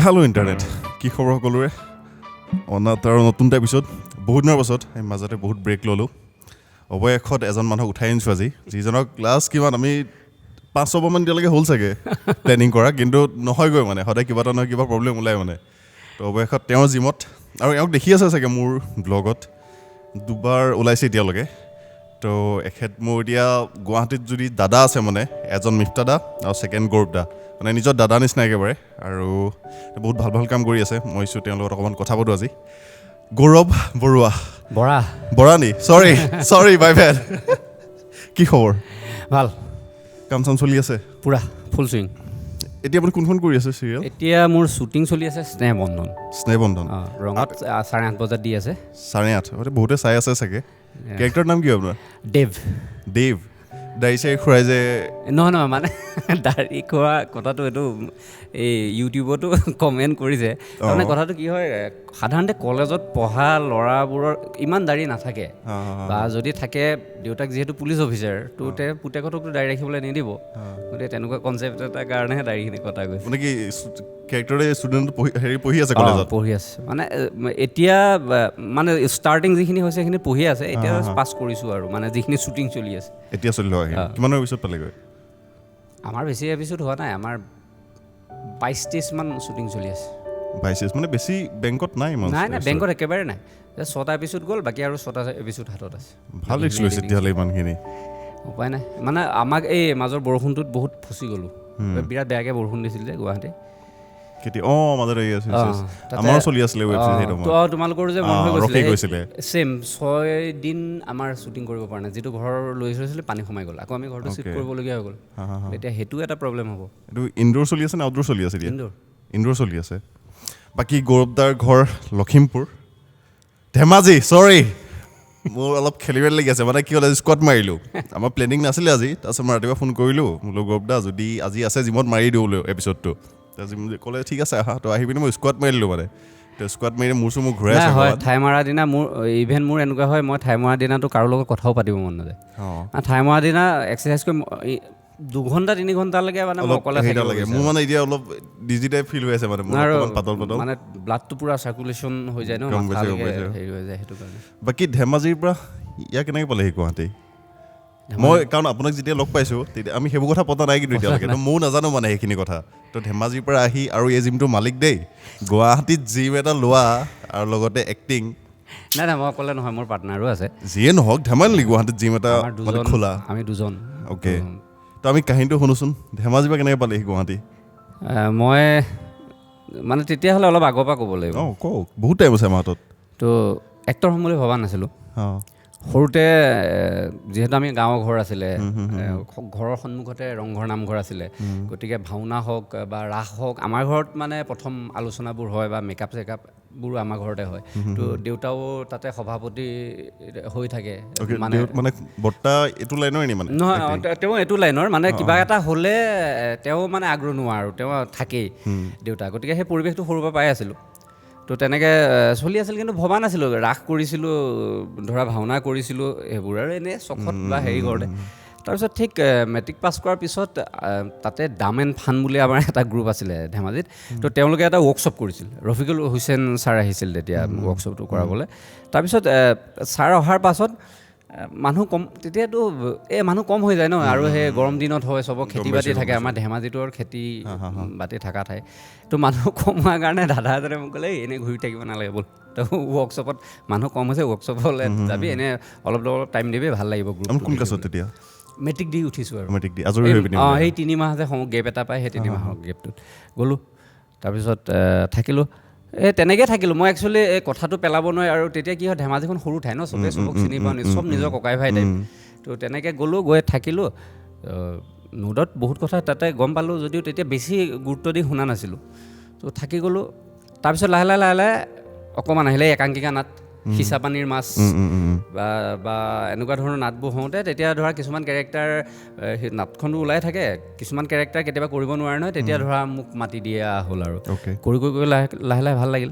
Hello' internet, কি খবৰ সকলোৰে? অনাত আৰু নতুন এটা এপিছ'ড। বহুত দিনৰ পাছত, এই মাজতে বহুত ব্ৰেক ল'লোঁ। অৱশেষত এজন মানুহক উঠাই আনিছোঁ আজি, যিজনক লাষ্ট কিমান আমি 5-6বাৰমান এতিয়ালৈকে হ'ল চাগে প্লেনিং কৰা, কিন্তু নহয়গৈ, মানে সদায় কিবা এটা নহয় কিবা প্ৰব্লেম ওলাই মানে। তো অৱশেষত তেওঁৰ জিমত, আৰু এওঁক দেখি আছে চাগে মোৰ ব্লগত দুবাৰ ওলাইছে এতিয়ালৈকে। তো এখেত মোৰ এতিয়া গুৱাহাটীত যদি দাদা আছে, মানে এজন মিফতা দা আৰু ছেকেণ্ড গৌৰৱ দা, মানে নিজৰ দাদা নিচিনা একেবাৰে, আৰু বহুত ভাল ভাল কাম কৰি আছে। মই ভাবিছোঁ তেওঁৰ লগত অকণমান কথা পাতোঁ আজি। গৌৰৱ বৰুৱা। বৰা। বৰা নি? চৰি চৰি, বাই বেড। কি খবৰ? ভাল। কাম চাম চলি আছে? পূৰা ফুল চুইং। এতিয়া আপুনি কোনখন কৰি আছে চিৰিয়েল? এতিয়া মোৰ শ্বুটিং চলি আছে স্নেহ বন্ধন। স্নেহ বন্ধন। অঁ, ৰঙাত 8:30 বজাত দি আছে। 8:30, বহুতে চাই আছে চাগে। কেৰেক্টাৰ নাম কি আপোনাৰ? দেৱ। দেৱ, দাড়ি চাড়ি খুৰাই যে? নহয় নহয়, মানে দাড়ি খোৱা কথাটো এইটো এই ইউটিউবতো কমেণ্ট কৰিছে। তাৰমানে কথাটো কি হয়, সাধাৰণতে কলেজত পঢ়া ল'ৰাবোৰৰ ইমান দাড়ি নাথাকে, বা যদি থাকে দেউতাক যিহেতু পুলিচ অফিচাৰ, তো তেওঁ পুতেকহঁতকতো দাড়ি ৰাখিবলৈ নিদিব। গতিকে তেনেকুৱা কনচেপ্ট এটাৰ কাৰণেহে দাড়িখিনি কটা গৈছে। মানে কি কেৰেক্টাৰে ষ্টুডেণ্ট পঢ়ি, হেৰি পঢ়ি আছে কলেজত? পঢ়ি আছে, মানে এতিয়া মানে ষ্টাৰ্টিং যিখিনি হৈছে সেইখিনি পঢ়ি আছে, এতিয়া পাছ কৰিছোঁ আৰু মানে যিখিনি শ্বুটিং চলি আছে। এতিয়া চলি থকা কিমানৰ পিছত পালেগৈ? আমাৰ বেছি এপিছ'ড হোৱা নাই, আমাৰ 22-23মান শ্বুটিং চলি আছে। 22, মানে বেছি বেংকত নাই ইমান? নাই নাই, বেংকত একেবাৰে নাই। 6টা এপিছ'ড গ'ল, বাকী আৰু 6টা এপিছ'ড হাতত আছে। ভাল ৰিস্ক লৈছে তেতিয়াহ'লে ইমানখিনি। উপায় নাই, মানে আমাক এই মাজৰ বৰষুণটোত বহুত ফচি গ'লোঁ। বিৰাট বেয়াকৈ বৰষুণ দিছিল যে গুৱাহাটী। কেতিয়া? অঁ, মাজতে আমাৰো চলি আছিলে। তোমালোকৰো যে বন্ধ হৈ গৈছিলে? ছেম, 6 দিন আমাৰ শ্বুটিং কৰিব পৰা নাই। যিটো ঘৰ লৈ থৈছিলে পানী সোমাই গ'ল, আকৌ আমি ঘৰটো চিফ্ট কৰিবলগীয়া হৈ গ'ল। এতিয়া সেইটো এটা প্ৰব্লেম হ'ব। এইটো ইনডোৰ চলি আছে নে আউটডোৰ চলি আছে? ইনডোৰ। ইনডোৰ চলি আছে। বাকী গৌৰৱ দাৰ ঘৰ লখিমপুৰ, ধেমাজি। চৰি, মোৰ অলপ খেলি মেলি লাগি আছে। মানে কি হ'ল, আজি স্কোৱাট মাৰিলোঁ, আমাৰ প্লেনিং নাছিলে আজি। তাৰপিছত মই ৰাতিপুৱা ফোন কৰিলোঁ, বোলো গৌৰৱ দা যদি আজি আছে জিমত মাৰি দিওঁ বোলো এপিছ'ডটো। ক'লে ঠিক আছে আহা। তো আহি পিনি মই স্কোৱাট মাৰি দিলোঁ, মানে তো স্কোৱাট মাৰি মোৰ চোৰ মোক ঘূৰাই আছে। হয়, ঠাই মৰা দিনা মোৰ ইভেন মোৰ এনেকুৱা হয়, মই ঠাই মৰা দিনাতো কাৰো লগত কথাও পাতিব মন নাযায়। ঠাই মৰা দিনা এক্সাৰচাইজ কৰি 2 ঘণ্টা 3 ঘণ্টালৈকে মানে মই অকলে থাকিব লাগে। মোৰ মানে এতিয়া অলপ ডিজি টাইপ ফিল হৈ আছে, মানে পাতল পাতল, মানে ব্লাডটো পূৰা চাৰ্কুলেশ্যন হৈ যায় ন, হেৰি হৈ যায়, সেইটো কাৰণে। বাকী ধেমাজিৰ পৰা ইয়াৰ কেনেকৈ পালেহি গুৱাহাটী? মই কাৰণ আপোনাক যেতিয়া লগ পাইছোঁ তেতিয়া আমি সেইবোৰ কথা পতা নাই কিন্তু এতিয়ালৈকে, তো ময়ো নাজানো মানে সেইখিনি কথা। তো ধেমাজিৰ পৰা আহি আৰু এই জিমটোৰ মালিক দেই, গুৱাহাটীত জিম এটা লোৱা আৰু লগতে এক্টিং। নাই নাই, মই অকলে নহয়, মোৰ পাৰ্টনাৰো আছে। যিয়ে নহওক, ধেমালি গুৱাহাটীত জিম এটা মানে খোলা। আমি দুজন। অ'কে, তো আমি কাহিনীটো শুনোচোন, ধেমাজিৰ পৰা কেনেকৈ পালেহি গুৱাহাটী? মই মানে তেতিয়াহ'লে অলপ আগৰ পৰা ক'ব লাগিব। অঁ কওক, বহুত টাইম আছে আমাৰ হাতত। তো এক্টৰ হ'ম বুলি ভবা নাছিলোঁ সৰুতে। যিহেতু আমি গাঁৱৰ ঘৰ আছিলে, ঘৰৰ সন্মুখতে ৰংঘৰ নামঘৰ আছিলে, গতিকে ভাওনা হওক বা ৰাস হওক আমাৰ ঘৰত মানে প্ৰথম আলোচনাবোৰ হয়, বা মেকআপ চেকআপবোৰো আমাৰ ঘৰতে হয়। তো দেউতাও তাতে সভাপতি হৈ থাকে। মানে মানে বৰ্তা এইটো লাইনৰ নি মানে? নহয়, তেওঁ এইটো লাইনৰ, মানে কিবা এটা হ'লে তেওঁ মানে আগৰণুৱা আৰু তেওঁ থাকেই দেউতা। গতিকে সেই পৰিৱেশটো সৰুৰ পৰা পাই আছিলোঁ। তো তেনেকৈ চলি আছিল, কিন্তু ভবা নাছিলোঁ। ৰাস কৰিছিলোঁ, ধৰা ভাওনা কৰিছিলোঁ, সেইবোৰ আৰু এনেই চখত বা হেৰি কৰোঁতে। তাৰপিছত ঠিক মেট্ৰিক পাছ কৰাৰ পিছত তাতে ডাম এণ্ড ফান বুলি আমাৰ এটা গ্ৰুপ আছিলে ধেমাজিত। তো তেওঁলোকে এটা ৱৰ্কশ্বপ কৰিছিল, ৰফিকুল হুছেইন ছাৰ আহিছিল তেতিয়া ৱৰ্কশ্বপটো কৰাবলৈ। তাৰপিছত ছাৰ অহাৰ পাছত মানুহ কম, তেতিয়াতো এই মানুহ কম হৈ যায় ন, আৰু সেই গৰম দিনত হয়, চবৰ খেতি বাতি থাকে, আমাৰ ধেমাজিটো আৰু খেতি বাতি থকা ঠাই। তো মানুহ কম হোৱাৰ কাৰণে দাদা এজনে মোক ক'লে এনেই ঘূৰি থাকিব নালাগে ব'ল, তো ৱৰ্কশ্বপত মানুহ কম হৈছে, ৱৰ্কশ্বপলৈ যাবি, এনেই অলপ অলপ টাইম দিবি, ভাল লাগিব গ্ৰুপ। কোন ক্লাছত তেতিয়া? মেট্ৰিক দি উঠিছোঁ আৰু। মেট্ৰিক দি আজৰি হৈ পিনি? অঁ, সেই 3 মাহ যে গেপ এটা পায়, সেই 3 মাহৰ গেপটোত গ'লোঁ। তাৰপিছত থাকিলোঁ, এই তেনেকৈ থাকিলোঁ। মই একচুৱেলি এই কথাটো পেলাব নোৱাৰি, আৰু তেতিয়া কি হয়, ধেমাজিখন সৰু ঠাই ন, চবেই চবক চিনি পাওঁ, চব নিজৰ ককাই ভাই টাইপ। তো তেনেকৈ গ'লোঁ, গৈ থাকিলোঁ। নোডত বহুত কথা তাতে গম পালোঁ যদিও তেতিয়া বেছি গুৰুত্ব দি শুনা নাছিলোঁ। তো থাকি গ'লোঁ। তাৰপিছত লাহে লাহে লাহে লাহে অকণমান আহিলে একাংকিকা নাট, সিঁচা পানীৰ মাছ বা এনেকুৱা ধৰণৰ নাটবোৰ হওঁতে তেতিয়া ধৰা কিছুমান কেৰেক্টাৰ, সেই নাটখনটো ওলাই থাকে, কিছুমান কেৰেক্টাৰ কেতিয়াবা কৰিব নোৱাৰে নহয়, তেতিয়া ধৰা মোক মাতি দিয়া হ'ল আৰু কৰি কৰি কৰি লাহে লাহে লাহে ভাল লাগিল।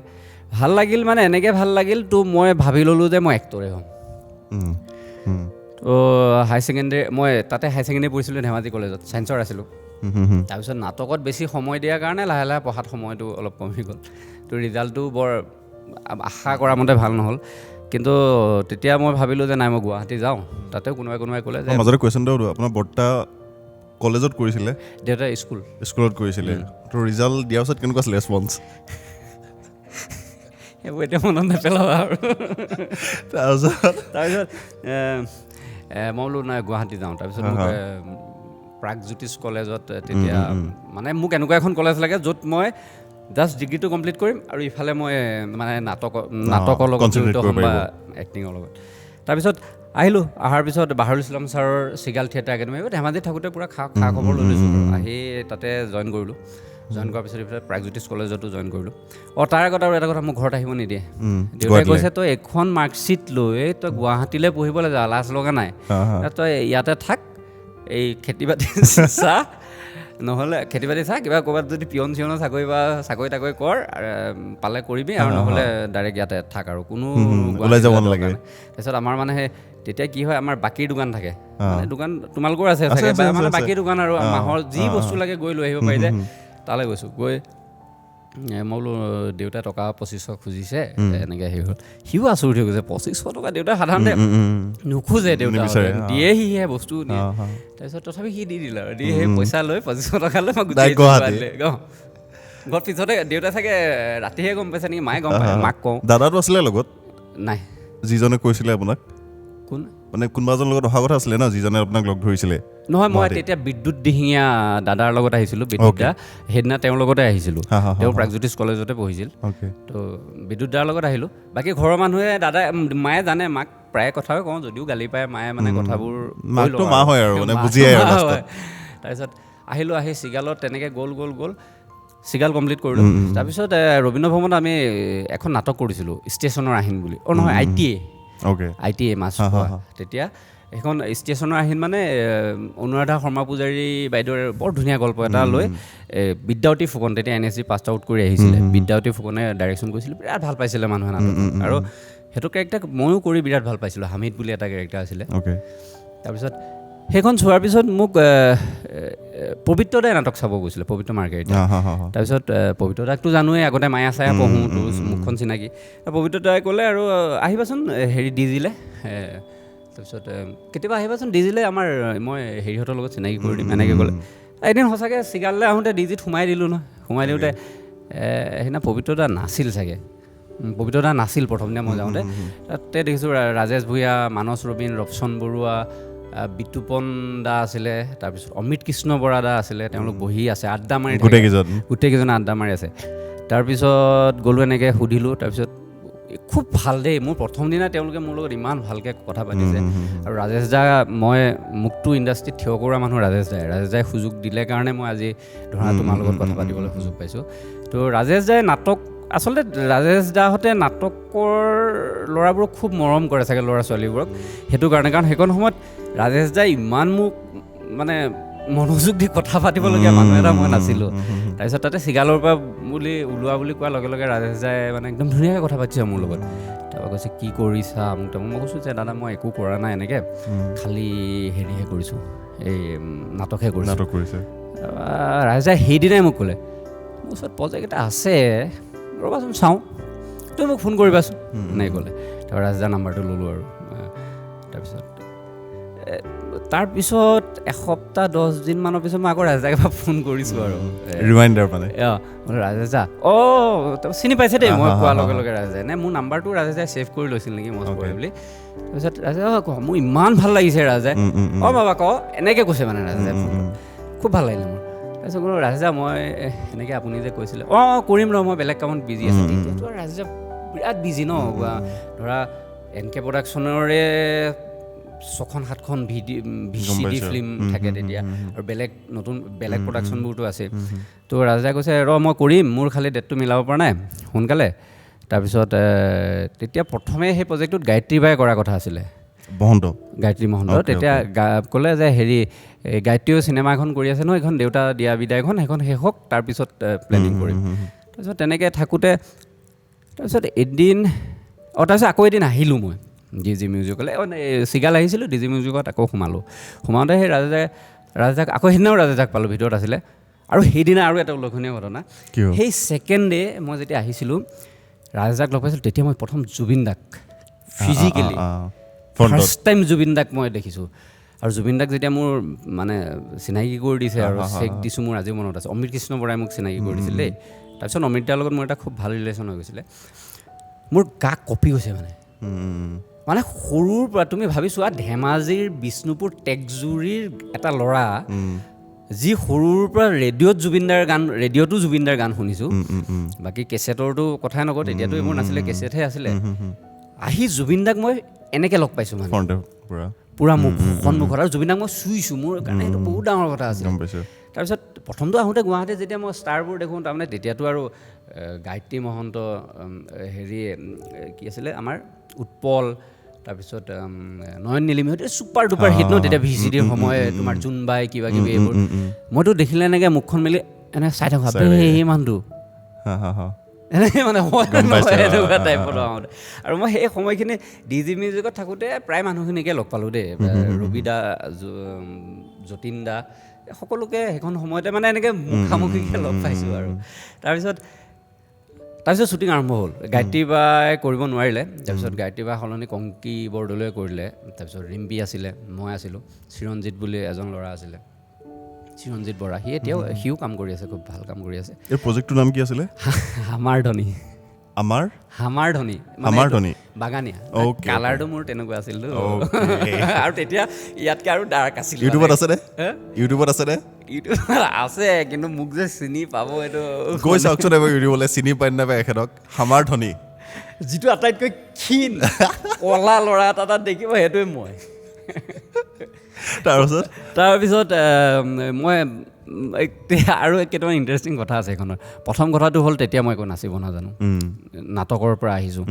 ভাল লাগিল মানে এনেকৈ ভাল লাগিল, তো মই ভাবি ল'লোঁ যে মই এক্টৰে হ'ম। তো হাই ছেকেণ্ডেৰী, মই তাতে হাই ছেকেণ্ডেৰী পঢ়িছিলোঁ ধেমাজি কলেজত, ছায়েন্সৰ আছিলোঁ। তাৰপিছত নাটকত বেছি সময় দিয়াৰ কাৰণে লাহে লাহে পঢ়াত সময়টো অলপ কমি গ'ল। তো ৰিজাল্টটো বৰ আশা কৰা মতে ভাল নহ'ল। কিন্তু তেতিয়া মই ভাবিলোঁ যে নাই, মই গুৱাহাটী যাওঁ। তাতেও কোনোবাই কোনোবাই ক'লে যে মাজতে কুৱেশ্যনটো সোধোঁ, আপোনাৰ বৰ্তা কলেজত কৰিছিলে? দেউতা স্কুলত কৰিছিলে। তো ৰিজাল্ট দিয়াৰ পিছত কেনেকুৱা আছিলে ৰেচপন্স? সেইবোৰ এতিয়া মনত নেপেলাবা আৰু। তাৰপিছত মই বোলো নাই, গুৱাহাটী যাওঁ। তাৰপিছত মোক প্ৰাগজ্যোতিষ কলেজত তেতিয়া মানে মোক এনেকুৱা এখন কলেজ লাগে য'ত মই জাষ্ট ডিগ্ৰীটো কমপ্লিট কৰিম আৰু ইফালে মই মানে নাটকৰ লগত জড়িত হ'ম বা এক্টিঙৰ লগত। তাৰপিছত আহিলোঁ, অহাৰ পিছত বাহাৰুল ইছলাম ছাৰৰ চিগাল থিয়েটাৰ একাডেমি, ধেমাজিত থাকোঁতে পূৰা খা খবৰ লৈ লৈছোঁ, আহি তাতে জইন কৰিলোঁ। জইন কৰাৰ পিছত এইফালে প্ৰাগজ্যোতিষ কলেজতো জইন কৰিলোঁ। অঁ, তাৰ আগত আৰু এটা কথা, মোক ঘৰত আহিব নিদিয়ে। দেউতাই কৈছে তই এখন মাৰ্কশ্বিট লৈ তই গুৱাহাটীলৈ পঢ়িবলৈ যা, লাজ লগা নাই, তই ইয়াতে থাক, এই খেতি বাতি চা, নহ'লে খেতি বাতি চা, কিবা ক'ৰবাত যদি পিয়ন চিয়নৰ চাকৰি বা চাকৰি তাকৰি কৰ পালে কৰিবি, আৰু নহ'লে ডাইৰেক্ট ইয়াতে থাক আৰু কোনো ওলাই যাব নালাগে। তাৰপিছত আমাৰ মানে সেই তেতিয়া কি হয়, আমাৰ বাকীৰ দোকান থাকে, মানে দোকান তোমালোকৰ আছে চাগে, মানে বাকীৰ দোকান আৰু মাহৰ যি বস্তু লাগে গৈ লৈ আহিব পাৰি যে। তালৈ গৈছোঁ, গৈ মই বোলো দেউতাই টকা 2500 খুজিছে, এনেকৈ হেৰি হ'ল। সিও আচৰিত হৈ গৈছে, 2500 টকা দেউতাই সাধাৰণতে নোখোজে, দেউতা দিয়েহিহে বস্তু দিয়ে। তাৰপিছত তথাপি সি দি দিলে আৰু দি সেই পইচা লৈ 2500 টকা লৈ মই গুচি গুৱাহাটীলৈ। ঘৰত পিছতে দেউতাই চাগে ৰাতিহে গম পাইছে নেকি, মায়ে গম পায়, মাক কওঁ। দাদাটো আছিলে লগত? নাই, যিজনে কৈছিলে আপোনাক? কোন মানে কোনোবা এজনৰ লগত অহা কথা আছিলে ন, যিজনে আপোনাক লগ ধৰিছিলে? নহয়, মই তেতিয়া বিদ্যুৎ দিহিঙীয়া দাদাৰ লগত আহিছিলোঁ। বিদ্যুৎ দা সেইদিনা তেওঁৰ লগতে আহিছিলোঁ, তেওঁ প্ৰাগজ্যোতিষ কলেজতে পঢ়িছিল। তো বিদ্যুৎ দাৰ লগত আহিলোঁ। বাকী ঘৰৰ মানুহে দাদা মায়ে জানে, মাক প্ৰায় কথাও কওঁ যদিও গালি পায় মায়ে, মানে কথাবোৰ। তাৰপিছত আহিলোঁ, আহি চিগালত তেনেকৈ গ'ল গ'ল গ'ল চিগাল কমপ্লিট কৰিলোঁ। তাৰপিছত ৰবীন্দ্ৰ ভৱনত আমি এখন নাটক কৰিছিলোঁ, ষ্টেচনৰ আহিন বুলি। অঁ নহয়, I T A, I T A মাছ খোৱা। তেতিয়া সেইখন ষ্টেচনৰ আহিন মানে অনুৰাধা শৰ্মা পূজাৰী বাইদেউৰ বৰ ধুনীয়া গল্প এটা লৈ বিদ্যাৱতী ফুকন, তেতিয়া N S C pass out কৰি আহিছিলে, বিদ্যাৱতী ফুকনে ডাইৰেকশ্যন কৰিছিলে, বিৰাট ভাল পাইছিলে মানুহে নাটক। আৰু সেইটো কেৰেক্টাৰ ময়ো কৰি বিৰাট ভাল পাইছিলোঁ, হামিদ বুলি এটা কেৰেক্টাৰ আছিলে। তাৰপিছত সেইখন চোৱাৰ পিছত মোক পবিত্ৰ দাই নাটক চাব গৈছিলে, পবিত্ৰ মাৰ্গেৰিটা। তাৰপিছত পবিত্ৰ দাকতো জানোৱেই, আগতে মায়া চায়া পঢ়োঁ, তোৰ মুখখন চিনাকি। পবিত্ৰ দাই ক'লে আৰু আহিবাচোন হেৰি ডি জিলে, তাৰপিছত কেতিয়াবা আহিবাচোন ডি জিলে, আমাৰ মই হেৰিহঁতৰ লগত চিনাকি কৰি দিম এনেকৈ ক'লে। এদিন সঁচাকৈ চিগাললৈ আহোঁতে ডি জিত সোমাই দিলোঁ নহয়, সোমাই দিওঁতে সেইদিনা পবিত্ৰ দা নাছিল চাগে, পবিত্ৰ দা নাছিল প্ৰথম দিনা মই যাওঁতে। তাতে দেখিছোঁ ৰাজেশ ভূঞা, মানস ৰবীন, ৰবচন বৰুৱা, বিতুপন দা আছিলে, তাৰপিছত অমিত কৃষ্ণ বৰা দা আছিলে, তেওঁলোক বহি আছে আড্ডা মাৰি, গোটেইকেইজনে আড্ডা মাৰি আছে। তাৰপিছত গ'লোঁ এনেকৈ সুধিলোঁ, তাৰপিছত খুব ভাল দেই, মোৰ প্ৰথম দিনা তেওঁলোকে মোৰ লগত ইমান ভালকৈ কথা পাতিছে। আৰু ৰাজেশ দা, মই মোকতো ইণ্ডাষ্ট্ৰীত থিয় কৰা মানুহ ৰাজেশ দাই, ৰাজেশ দাই সুযোগ দিলে কাৰণে মই আজি ধৰা তোমাৰ লগত কথা পাতিবলৈ সুযোগ পাইছোঁ। তো ৰাজেশ দাই নাটক, আচলতে ৰাজেশ দাহঁতে নাটকৰ ল'ৰাবোৰক খুব মৰম কৰে চাগে, ল'ৰা ছোৱালীবোৰক, সেইটো কাৰণে। কাৰণ সেইখন সময়ত ৰাজেশ দাই ইমান মোক মানে মনোযোগ দি কথা পাতিবলগীয়া মানুহ এটা মই নাছিলোঁ। তাৰপিছত তাতে চিগালৰ পৰা বুলি ওলোৱা বুলি কোৱাৰ লগে লগে ৰাজেশ দাই মানে একদম ধুনীয়াকৈ কথা পাতিছে মোৰ লগত। তাৰপৰা কৈছে কি কৰিছা মোক, তাৰপৰা মই কৈছোঁ যে দাদা মই একো কৰা নাই, এনেকৈ খালি হেৰিহে কৰিছোঁ, এই নাটকহে কৰিছোঁ। নাটক কৰিছে। ৰাজেশ দাই সেইদিনাই মোক ক'লে, মোৰ ওচৰত প্ৰজেক্ট এটা আছে, ৰ'বাচোন চাওঁ, তুমি মোক ফোন কৰিবাচোন এনেকৈ ক'লে। তাৰপৰা ৰাজেশ দাৰ নাম্বাৰটো ল'লোঁ আৰু তাৰপিছত এসপ্তাহ 10 দিনমানৰ পিছত মই আকৌ ৰাজেশ দাক এবাৰ ফোন কৰিছোঁ আৰু ৰিমাইণ্ডাৰ মানে, অঁ ৰাজেশ দা, অঁ চিনি পাইছে দেই মই কোৱাৰ লগে লগে ৰাজেশ দাই, নে মোৰ নাম্বাৰটো ৰাজেশ দাই ছেভ কৰি লৈছিল নেকি মই কৰি বুলি। তাৰপিছত ৰাজেশ দা ক, মোৰ ইমান ভাল লাগিছে ৰাজেশ দাই, অঁ বাবা ক, এনেকৈ কৈছে মানে ৰাজেশ দাই, খুব ভাল লাগিলে মোৰ। তাৰপিছত ক'লো ৰাজেশ দা মই এনেকৈ আপুনি যে কৈছিলে, অঁ অঁ কৰিম ৰ, মই বেলেগ কামত বিজি আছোঁ। তেতিয়াতো আৰু ৰাজেশ দা বিৰাট বিজি ন, ধৰা এন কে প্ৰডাকশ্যনৰে 6খন 7খন ভি চি ডি ফিল্ম থাকে তেতিয়া, আৰু বেলেগ নতুন বেলেগ প্ৰডাকশ্যনবোৰতো আছে। তো ৰাজেশ কৈছে ৰ মই কৰিম, মোৰ খালি ডেটটো মিলাব পৰা নাই সোনকালে। তাৰপিছত তেতিয়া প্ৰথমে সেই প্ৰজেক্টটোত গায়ত্ৰী বাই কৰাৰ কথা আছিলে, মহন্ত, গায়ত্ৰী মহন্ত। তেতিয়া ক'লে যে হেৰি গায়ত্ৰীও চিনেমা এখন কৰি আছে নহয়, এইখন দেউতা দিয়া বিদায়খন, সেইখন শেষ হওক তাৰপিছত প্লেনিং কৰিম। তাৰপিছত তেনেকৈ থাকোঁতে তাৰপিছত এদিন তাৰপিছত আকৌ এদিন আহিলোঁ মই ডি জি মিউজিকলৈ, চিগাল আহিছিলোঁ, ডি জি মিউজিকত আকৌ সোমালোঁ। সোমাওঁতে সেই ৰাজে ৰাজেশ দাক আকৌ সেইদিনাও ৰাজেশ দাক পালোঁ, ভিতৰত আছিলে। আৰু সেইদিনা আৰু এটা উল্লেখনীয় ঘটনা, সেই ছেকেণ্ড ডে মই যেতিয়া আহিছিলোঁ ৰাজেশ দাক লগ পাইছিলোঁ, তেতিয়া মই প্ৰথম জুবিন দাক ফিজিকেলি ফাৰ্ষ্ট টাইম জুবিন দাক মই দেখিছোঁ। আৰু জুবিন দাক যেতিয়া মোৰ মানে চিনাকি কৰি দিছে আৰু চেক দিছোঁ, মোৰ আজিও মনত আছে, অমৃত কৃষ্ণ বৰাই মোক চিনাকি কৰি দিছিল দেই। তাৰপিছত অমৃত দাৰ লগত মোৰ এটা খুব ভাল ৰিলেশ্যন হৈ গৈছিলে। মোৰ গা কঁপি গৈছে মানে, মানে সৰুৰ পৰা তুমি ভাবি চোৱা, ধেমাজিৰ বিষ্ণুপুৰ টেকজুৰিৰ এটা ল'ৰা যি সৰুৰ পৰা ৰেডিঅ'ত জুবিনদাৰ গান, ৰেডিঅ'তো জুবিনদাৰ গান শুনিছোঁ, বাকী কেছেটৰতো কথাই নকওঁ, তেতিয়াতো এইবোৰ নাছিলে, কেছেটহে আছিলে। আহি জুবিন দাক মই এনেকৈ লগ পাইছোঁ মানে পূৰা মুখ সন্মুখত, আৰু জুবিন দাক মই চুইছোঁ, মোৰ কাৰণে সেইটো বহুত ডাঙৰ কথা আছিল। তাৰপিছত প্ৰথমটো আহোঁতে গুৱাহাটীত যেতিয়া মই ষ্টাৰবোৰ দেখোঁ, তাৰমানে তেতিয়াতো আৰু গায়ত্ৰী মহন্ত, হেৰি কি আছিলে আমাৰ উৎপল, তাৰপিছত নয়ন নীলিমী, সেইটো ছুপাৰ ডুপাৰ হিট ন তেতিয়া, ভি চি ডিৰ সময়, তোমাৰ জোনবাই কিবা কিবি এইবোৰ। মইতো দেখিলে এনেকৈ মুখখন মেলি এনেকৈ চাই থাকোঁ, সেই মানুহটো এনেকৈ মানে এনেকুৱা টাইপত আহোঁতে। আৰু মই সেই সময়খিনি ডি জি মিউজিকত থাকোঁতে প্ৰায় মানুহখিনিকে লগ পালোঁ দেই, ৰবি দা, যতীন দা, সকলোকে সেইখন সময়তে মানে এনেকৈ মুখামুখিকৈ লগ পাইছোঁ। আৰু তাৰপিছত শ্বুটিং আৰম্ভ হ'ল। গায়ত্ৰী বাই কৰিব নোৱাৰিলে, তাৰপিছত গায়ত্ৰী বাই সলনি কংকী বৰদলৈয়ে কৰিলে। তাৰপিছত ৰিম্পী আছিলে, মই আছিলোঁ, চিৰঞ্জিত বুলি এজন ল'ৰা আছিলে, চিৰঞ্জিত বৰা, সি এতিয়াও সিও কাম কৰি আছে, খুব ভাল কাম কৰি আছে। এই প্ৰজেক্টটোৰ নাম কি আছিলে? হামাৰ ধনী। আমাৰ হামাৰ ধনী, হামাৰ ধনী বাগানীয়া, কালাৰটো মোৰ তেনেকুৱা আছিল। আৰু তেতিয়া ইয়াতকৈ আৰু ডাৰ্ক আছিল। ইউটিউবত আছেনে? ইউটিউবত আছেনে? ইউটিউবত আছে, কিন্তু মোক যে চিনি পাব এইটো গৈ চাওকচোন এবাৰ ইউটিউবলৈ, চিনি পাই নাপায় এখেতক। হামাৰ ধনী যিটো আটাইতকৈ ক্ষীণ কলা ল'ৰা এটা তাত দেখিব, সেইটোৱে মই। তাৰপিছত মই আৰু কেইটামান ইণ্টাৰেষ্টিং কথা আছে এইখনৰ। প্ৰথম কথাটো হ'ল তেতিয়া মই একো নাচিব নাজানো, নাটকৰ পৰা আহিছোঁ,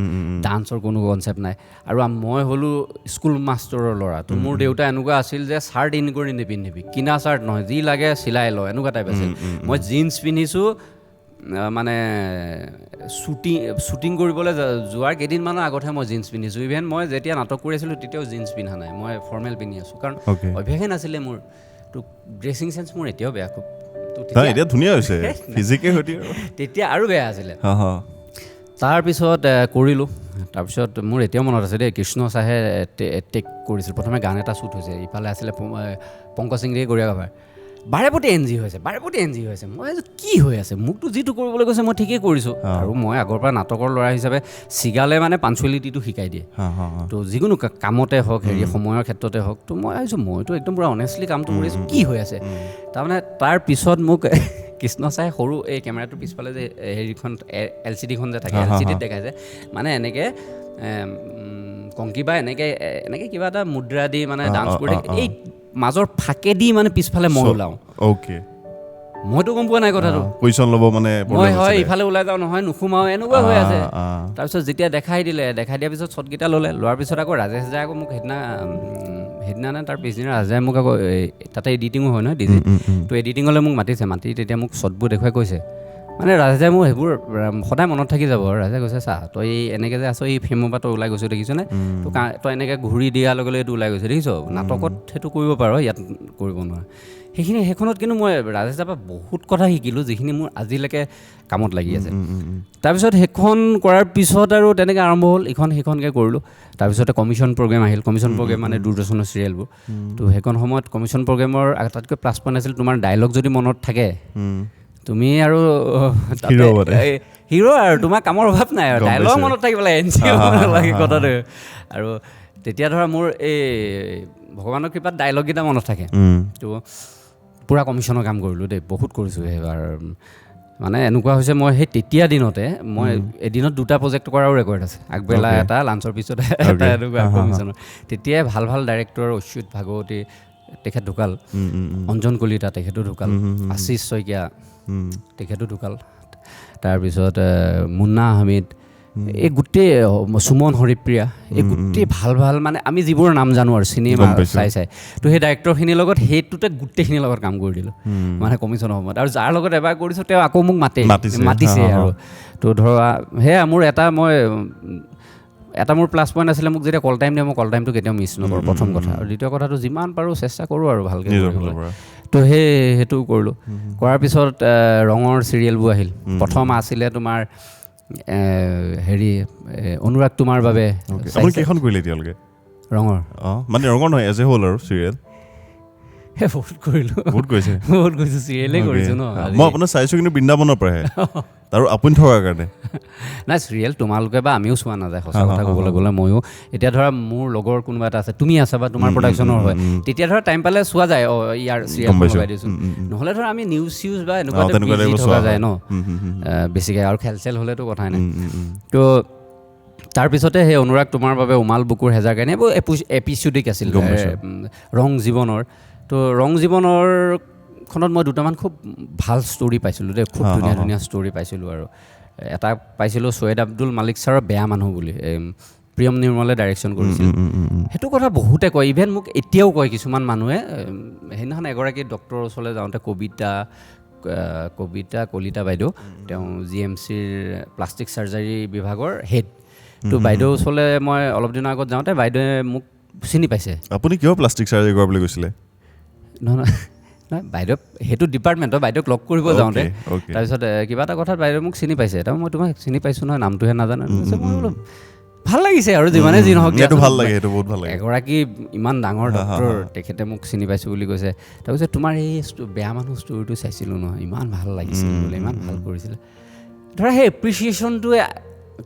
ডান্সৰ কোনো কনচেপ্ট নাই, আৰু মই হ'লোঁ স্কুল মাষ্টৰৰ ল'ৰা। তো মোৰ দেউতা এনেকুৱা আছিল যে চাৰ্ট ইন কৰি নিপিন্ধিবি, কিনা চাৰ্ট নহয়, যি লাগে চিলাই ল, এনেকুৱা টাইপ আছিল। মই জিন্স পিন্ধিছোঁ, মানে শ্বুটিং কৰিবলৈ যোৱাৰ কেইদিনমানৰ আগতহে মই জিন্স পিন্ধিছোঁ। ইভেন মই যেতিয়া নাটক কৰি আছিলোঁ তেতিয়াও জিন্স পিন্ধা নাই, মই ফৰ্মেল পিন্ধি আছোঁ, কাৰণ অভ্যাসেই নাছিলে মোৰ। তো ড্ৰেছিং চেন্স মোৰ এতিয়াও বেয়া খুব, এতিয়া ধুনীয়া হৈছে তেতিয়া আৰু বেয়া আছিলে। তাৰপিছত কৰিলোঁ। তাৰপিছত মোৰ এতিয়াও মনত আছে দেই, কৃষ্ণ চাহে টেক কৰিছিল প্ৰথমে, গান এটা শ্বুট হৈছে, ইফালে আছিলে পংকজ সিংৰে কৰিঅ'গ্ৰাফাৰ, বাৰে প্ৰতি এন জি হৈছে, বাৰে প্ৰতি এন জি হৈছে। মই কি হৈ আছে, মোকতো যিটো কৰিবলৈ কৈছে মই ঠিকেই কৰিছোঁ। আৰু মই আগৰ পৰা নাটকৰ ল'ৰা হিচাপে চিগালে মানে পাঞ্চুৱেলিটিটো শিকাই দিয়ে, তো যিকোনো কামতে হওক, হেৰি সময়ৰ ক্ষেত্ৰতে হওক। তো মই ভাবিছোঁ মইতো একদম পূৰা অনেষ্টলি কামটো কৰি আছোঁ, কি হৈ আছে তাৰমানে। তাৰপিছত মোক কৃষ্ণ চাই সৰু এই কেমেৰাটোৰ পিছফালে যে হেৰিখন এল চি ডিখন যে থাকে, এল চি ডিত দেখাইছে মানে এনেকৈ কংকী বা এনেকৈ এনেকৈ কিবা এটা মুদ্ৰা দি মানে ডান্স কৰি থাকে, এই মাজৰ ফাঁকে দি মানে পিছফালে মই ওলাওঁ। অ'কে, মইতো গম পোৱা নাই কথাটো, পজিশ্যন ল'ব মানে মই হয় ইফালে ওলাই যাওঁ, নহয় নোসোমাওঁ, এনেকুৱা হৈ আছে। তাৰপিছত যেতিয়া দেখাই দিলে, দেখাই দিয়াৰ পিছত শ্বটকেইটা ল'লে, লোৱাৰ পিছত আকৌ ৰাজেশ দাই আকৌ মোক সেইদিনা নে তাৰ পিছদিনা ৰাজেশ দাই মোক আকৌ তাতে এডিটিঙো হয় নহয় ডিজিত, তো এডিটিঙলৈ মোক মাতিছে, মাতি তেতিয়া মোক শ্বটবোৰ দেখুৱাই কৈছে, মানে ৰাজেশ দাই মোৰ সেইবোৰ সদায় মনত থাকি যাব। ৰাজে কৈছে, চা তই এই এনেকৈ যে আছ, এই ফ্ৰেমৰ পৰা তই ওলাই গৈছ দেখিছনে, তো তই এনেকৈ ঘূৰি দিয়াৰ লগে লগে এইটো ওলাই গৈছে দেখিছ, নাটকত সেইটো কৰিব পাৰ, ইয়াত কৰিব নোৱাৰা। সেইখিনি সেইখনত কিন্তু মই ৰাজেশ দাৰ পৰা বহুত কথা শিকিলোঁ, যিখিনি মোৰ আজিলৈকে কামত লাগি আছে। তাৰপিছত সেইখন কৰাৰ পিছত আৰু তেনেকৈ আৰম্ভ হ'ল, ইখন সেইখনকৈ কৰিলোঁ। তাৰপিছতে কমিশ্যন প্ৰগ্ৰেম আহিল, কমিশ্যন প্ৰগ্ৰেম মানে দূৰদৰ্শনৰ চিৰিয়েলবোৰ। তো সেইখন সময়ত কমিশ্যন প্ৰগ্ৰেমৰ আটাইতকৈ প্লাছ পইণ্ট আছিল, তোমাৰ ডাইলগ যদি মনত থাকে তুমি আৰু হিৰ' আৰু তোমাৰ কামৰ অভাৱ নাই, আৰু ডাইলগ মনত থাকিব লাগে, এন চি লাগে কথাটো। আৰু তেতিয়া ধৰা মোৰ এই ভগৱানৰ কৃপাত ডাইলগকেইটা মনত থাকে। তো পূৰা কমিশ্যনৰ কাম কৰিলোঁ দেই, বহুত কৰিছোঁ সেইবাৰ। মানে এনেকুৱা হৈছে মই সেই তেতিয়া দিনতে মই এদিনত 2টা প্ৰজেক্ট কৰাও ৰেকৰ্ড আছে, আগবেলা এটা, লাঞ্চৰ পিছত এটা, এনেকুৱা কমিশ্যনৰ। তেতিয়াই ভাল ভাল ডাইৰেক্টৰ অচ্যুত ভাগৱতী তেখেত ঢুকাল, অঞ্জন কলিতা তেখেতো ঢুকাল, আশীষ শইকীয়া তেখেতো ঢুকাল, তাৰপিছত মুন্না আহমেদ, এই গোটেই সুমন হৰিপ্ৰিয়া, এই গোটেই ভাল ভাল মানে আমি যিবোৰ নাম জানো আৰু চিনেমা চাই চাই, তো সেই ডাইৰেক্টৰখিনিৰ লগত সেইটোতে গোটেইখিনিৰ লগত কাম কৰি দিলোঁ মানে কমিশ্যনৰ সময়ত। আৰু যাৰ লগত এবাৰ কৰিছোঁ তেওঁ আকৌ মোক মাতিছে আৰু। তো ধৰা সেয়া মোৰ এটা মই এটা মোৰ প্লাছ পইণ্ট আছিলে, মোক যেতিয়া কল টাইম দিয়ে মই কল টাইমটো কেতিয়াও মিছ নকৰোঁ, প্ৰথম কথা। আৰু দ্বিতীয় কথাটো যিমান পাৰোঁ চেষ্টা কৰোঁ আৰু ভালকৈ। তো সেইটো কৰিলোঁ। কৰাৰ পিছত ৰঙৰ চিৰিয়েলবোৰ আহিল। প্ৰথম আছিলে তোমাৰ হেৰি অনুৰাগ তোমাৰ বাবে। আপুনি কেইখন কৰিলে এতিয়ালৈকে ৰঙৰ? অঁ, মানে ৰঙৰ নহয়, এজ এ হ'ল আৰু চিৰিয়েল। বহুত কৰিলোঁ, বহুত কৰিছে, বহুত কৰিছোঁ, চিৰিয়েলেই কৰিছোঁ ন। মই আপোনাক চাইছোঁ কিন্তু বৃন্দাবনৰ পৰাহে, আৰু আপুনি থকাৰ কাৰণে নাই। চিৰিয়েল তোমালোকে বা আমিও চোৱা নাযায়, সঁচা কথা ক'বলৈ গ'লে। ময়ো এতিয়া ধৰা মোৰ লগৰ কোনোবা এটা আছে, তুমি আছা বা তোমাৰ প্ৰডাকশ্যনৰ হয়, তেতিয়া ধৰা টাইম পালে চোৱা যায়, অঁ ইয়াৰ চিৰিয়েল লগাই দিছোঁ। নহ'লে ধৰা আমি নিউজ চিউজ বা এনেকুৱা থকা যায় ন বেছিকৈ, আৰু খেল চেল হ'লেতো কথাই নাই। তো তাৰপিছতে সেই অনুৰাগ তোমাৰ বাবে, উমাল বুকুৰ হেজাৰ কাহিনী, এইবোৰ এপিচুডিক আছিল ৰং জীৱনৰ। তো ৰং জীৱনৰখনত মই দুটামান খুব ভাল ষ্টৰী পাইছিলোঁ দেই, খুব ধুনীয়া ধুনীয়া ষ্টৰী পাইছিলোঁ। আৰু এটা পাইছিলোঁ চৈয়দ আব্দুল মালিক ছাৰৰ বেয়া মানুহ বুলি, প্ৰিয়ম নিৰ্মলে ডাইৰেকশ্যন কৰিছিল। সেইটো কথা বহুতে কয়, ইভেন মোক এতিয়াও কয় কিছুমান মানুহে। সেইদিনাখন এগৰাকী ডক্টৰৰ ওচৰলৈ যাওঁতে কবিতা কলিতা বাইদেউ, তেওঁ জি এম চিৰ প্লাষ্টিক চাৰ্জাৰী বিভাগৰ হেড। তো বাইদেউৰ ওচৰলৈ মই অলপ দিনৰ আগত যাওঁতে বাইদেৱে মোক চিনি পাইছে। আপুনি কিয় প্লাষ্টিক চাৰ্জাৰী কৰা বুলি কৈছিলে? নহয় নহয় বাইদেউ, সেইটো ডিপাৰ্টমেণ্টৰ বাইদেউক লগ কৰিব যাওঁতে তাৰপিছত কিবা এটা কথাত বাইদেউ মোক চিনি পাইছে। তাৰপৰা মই তোমাক চিনি পাইছোঁ নহয়, নামটোহে নাজানো। মই বোলো ভাল লাগিছে আৰু যিমানে যি নহওক, ভাল লাগে, সেইটো বহুত ভাল লাগে। এগৰাকী ইমান ডাঙৰ ডক্টৰ, তেখেতে মোক চিনি পাইছোঁ বুলি কৈছে। তাৰপিছত তোমাৰ এই বেয়া মানুহ ষ্টৰিটো চাইছিলোঁ নহয়, ইমান ভাল লাগিছিল বোলে, ইমান ভাল কৰিছিলে। ধৰা সেই এপ্ৰিচিয়েশ্যনটোৱে,